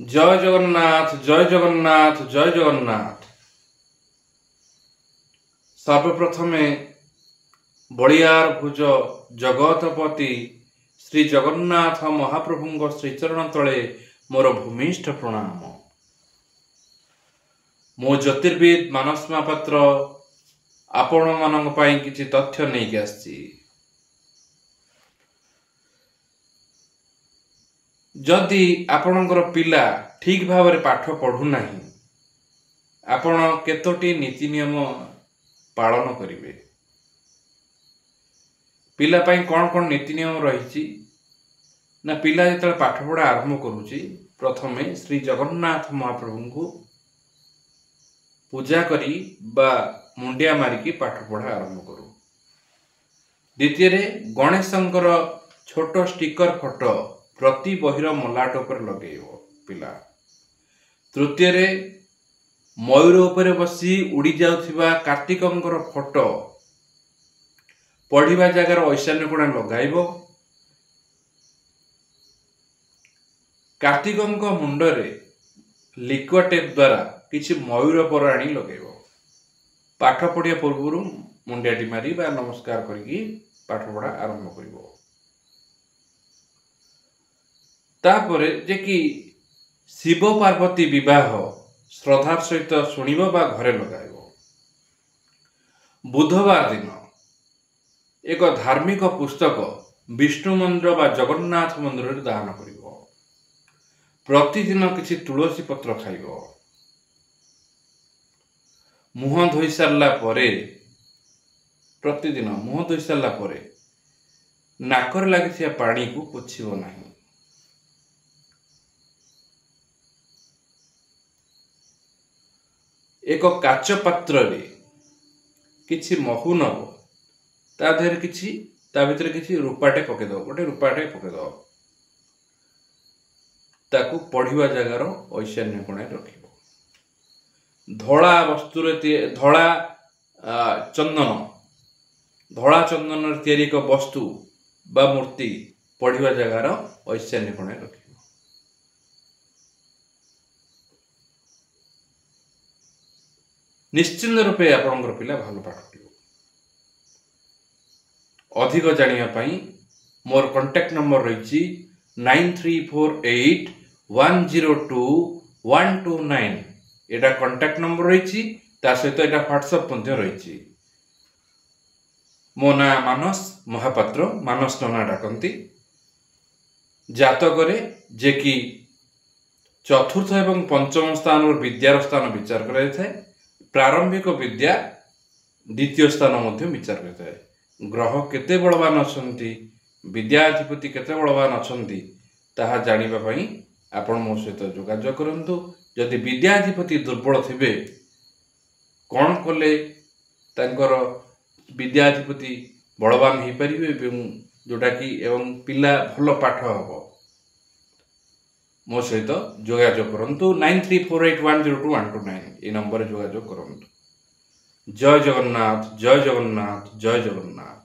ଜୟ ଜଗନ୍ନାଥ, ଜୟ ଜଗନ୍ନାଥ, ଜୟ ଜଗନ୍ନାଥ। ସର୍ବପ୍ରଥମେ ବଳିଆର ଭୁଜ ଜଗତପତି ଶ୍ରୀ ଜଗନ୍ନାଥ ମହାପ୍ରଭୁଙ୍କ ଶ୍ରୀଚରଣ ତଳେ ମୋର ଭୂମିଷ୍ଠ ପ୍ରଣାମ। ମୁଁ ଜ୍ୟୋତିର୍ବିଦ ମାନସ ମହାପାତ୍ର ଆପଣମାନଙ୍କ ପାଇଁ କିଛି ତଥ୍ୟ ନେଇକି ଆସିଛି। ଯଦି ଆପଣଙ୍କର ପିଲା ଠିକ୍ ଭାବରେ ପାଠ ପଢ଼ୁନାହିଁ, ଆପଣ କେତୋଟି ନୀତି ନିୟମ ପାଳନ କରିବେ? ପିଲା ପାଇଁ କ'ଣ କ'ଣ ନୀତି ନିୟମ ରହିଛି ନା, ପିଲା ଯେତେବେଳେ ପାଠପଢ଼ା ଆରମ୍ଭ କରୁଛି, ପ୍ରଥମେ ଶ୍ରୀ ଜଗନ୍ନାଥ ମହାପ୍ରଭୁଙ୍କୁ ପୂଜା କରି ବା ମୁଣ୍ଡିଆ ମାରିକି ପାଠପଢ଼ା ଆରମ୍ଭ କରୁ। ଦ୍ୱିତୀୟରେ, ଗଣେଶଙ୍କର ଛୋଟ ଷ୍ଟିକର ଫଟୋ ପ୍ରତି ବହିର ମଲାଟ ଉପରେ ଲଗେଇବ ପିଲା। ତୃତୀୟରେ, ମୟୂର ଉପରେ ବସି ଉଡ଼ି ଯାଉଥିବା କାର୍ତ୍ତିକଙ୍କର ଫଟୋ ପଢ଼ିବା ଜାଗାର ଐଶାନ୍ୟ କୋଣରେ ଲଗାଇବ। କାର୍ତ୍ତିକଙ୍କ ମୁଣ୍ଡରେ ଲିକ୍ୱା ଟେପ୍ ଦ୍ୱାରା କିଛି ମୟୂର ପର ଆଣି ଲଗାଇବ। ପାଠ ପଢ଼ିବା ପୂର୍ବରୁ ମୁଣ୍ଡିଆଟି ମାରି ବା ନମସ୍କାର କରିକି ପାଠପଢ଼ା ଆରମ୍ଭ କରିବ। ତାପରେ ଯେ କି ଶିବ ପାର୍ବତୀ ବିବାହ ଶ୍ରଦ୍ଧାର ସହିତ ଶୁଣିବ ବା ଘରେ ଲଗାଇବ। ବୁଧବାର ଦିନ ଏକ ଧାର୍ମିକ ପୁସ୍ତକ ବିଷ୍ଣୁ ମନ୍ଦିର ବା ଜଗନ୍ନାଥ ମନ୍ଦିରରେ ଦାନ କରିବ। ପ୍ରତିଦିନ କିଛି ତୁଳସୀ ପତ୍ର ଖାଇବ। ମୁହଁ ଧୋଇ ସାରିଲା ପରେ, ପ୍ରତିଦିନ ମୁହଁ ଧୋଇ ସାରିଲା ପରେ ନାକରେ ଲାଗିଥିବା ପାଣିକୁ ପୋଛିବ ନାହିଁ। ଏକ କାଚ ପାତ୍ରରେ କିଛି ମହୁ ନବ, ତା ଦେହରେ କିଛି, ତା ଭିତରେ କିଛି ରୂପାଟେ ପକେଇଦବ, ଗୋଟେ ରୂପାଟେ ପକେଇଦବ। ତାକୁ ପଢ଼ିବା ଜାଗାର ଐଶାନ୍ୟ କୋଣରେ ରଖିବ। ଧଳା ବସ୍ତୁରେ, ଧଳା ଚନ୍ଦନ, ଧଳା ଚନ୍ଦନରେ ତିଆରି ଏକ ବସ୍ତୁ ବା ମୂର୍ତ୍ତି ପଢ଼ିବା ଜାଗାର ଐଶାନ୍ୟ କୋଣରେ ରଖିବ। ନିଶ୍ଚିନ୍ତ ରୂପେ ଆପଣଙ୍କର ପିଲା ଭଲ ପାଠ ପଢ଼ିବ। ଅଧିକ ଜାଣିବା ପାଇଁ ମୋର କଣ୍ଟାକ୍ଟ ନମ୍ବର ରହିଛି 9348102129। ଏଇଟା କଣ୍ଟାକ୍ଟ ନମ୍ବର ରହିଛି, ତା ସହିତ ଏଇଟା ହ୍ୱାଟ୍ସଆପ୍ ମଧ୍ୟ ରହିଛି। ମୋ ନାଁ ମାନସ ମହାପାତ୍ର, ମାନସ ନନା ଡାକନ୍ତି। ଜାତକରେ ଯେ କି ଚତୁର୍ଥ ଏବଂ ପଞ୍ଚମ ସ୍ଥାନରୁ ବିଦ୍ୟାର ସ୍ଥାନ ବିଚାର କରାଯାଇଥାଏ, ପ୍ରାରମ୍ଭିକ ବିଦ୍ୟା ଦ୍ୱିତୀୟ ସ୍ଥାନ ମଧ୍ୟ ବିଚାର କରିଥାଏ। ଗ୍ରହ କେତେ ବଳବାନ ଅଛନ୍ତି, ବିଦ୍ୟାଧିପତି କେତେ ବଳବାନ ଅଛନ୍ତି, ତାହା ଜାଣିବା ପାଇଁ ଆପଣ ମୋ ସହିତ ଯୋଗାଯୋଗ କରନ୍ତୁ। ଯଦି ବିଦ୍ୟାଧିପତି ଦୁର୍ବଳ ଥିବେ, କ'ଣ କଲେ ତାଙ୍କର ବିଦ୍ୟାଧିପତି ବଳବାନ ହେଇପାରିବେ ଏବଂ ଯେଉଁଟାକି ଏବଂ ପିଲା ଭଲ ପାଠ ହେବ, ମୋ ସହିତ ଯୋଗାଯୋଗ କରନ୍ତୁ। 9348102129 ଏଇ ନମ୍ବରରେ ଯୋଗାଯୋଗ କରନ୍ତୁ। ଜୟ ଜଗନ୍ନାଥ, ଜୟ ଜଗନ୍ନାଥ, ଜୟ ଜଗନ୍ନାଥ।